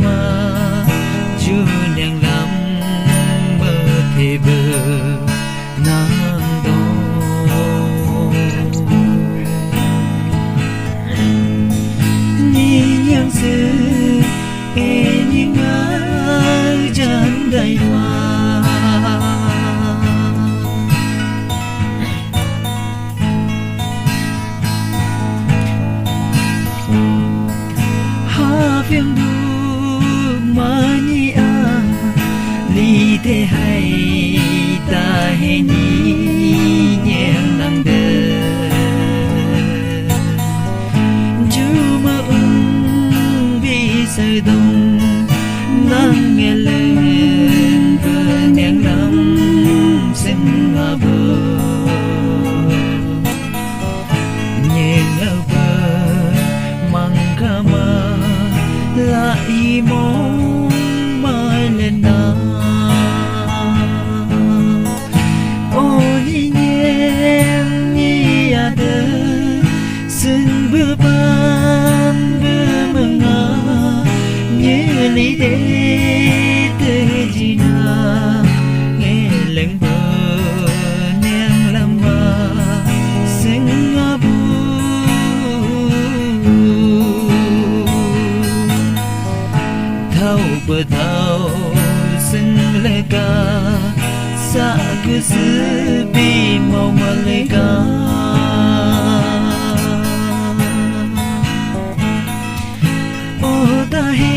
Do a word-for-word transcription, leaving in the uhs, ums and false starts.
ma, ju neng lam ma te bu nang do. Ni yang se e ni nga jan dai ma. Ha phiang du ma ni a, li te hai ta he ni nyen nang de. Ju ma ung bi sai dong, nang nge leng bu neng lam sing a bu. Nyen a bu mang ka ma la i mong ma le na. O ni nyen ni a de sing bu ban bu ma nga. Nyen li de te ji na nge leng bu neng lam ma sing a bu. Thau bu thau sing le ka, sa ku si bi mau ma le ka. O ta he